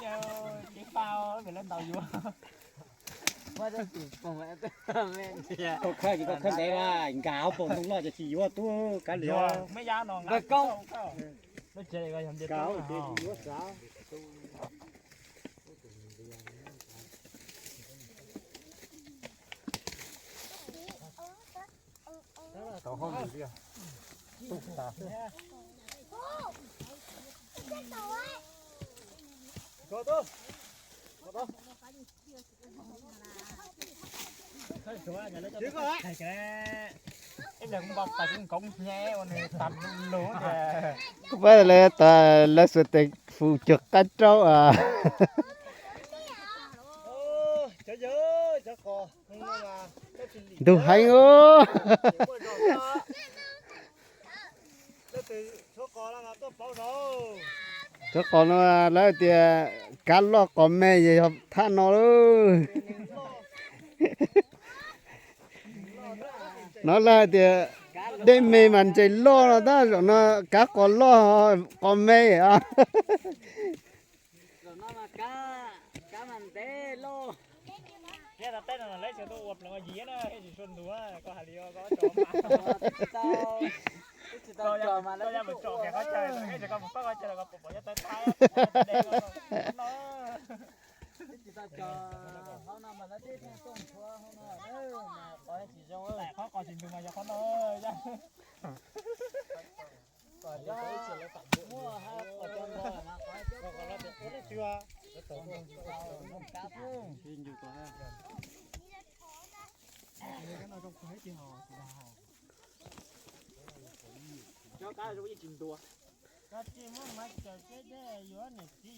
Koj khawb ces koj khawb ntev na, nkag hauv paus ntoo loj ces tsis yuav tub kav liam. Kuv pab lawv tas lawv xuas tes fus cuag qab raub. Ntug heev os. Tshuav qos no lawv tias kav loj qos me ces yog thaj no lauj. No lawv hais tias dej me mas ntses loj no tab, zaum no kav qos loj qos me. Cov kab zoo ib tsis ntua. Koj tsis muaj mas cawm teb dej yuav niam txiv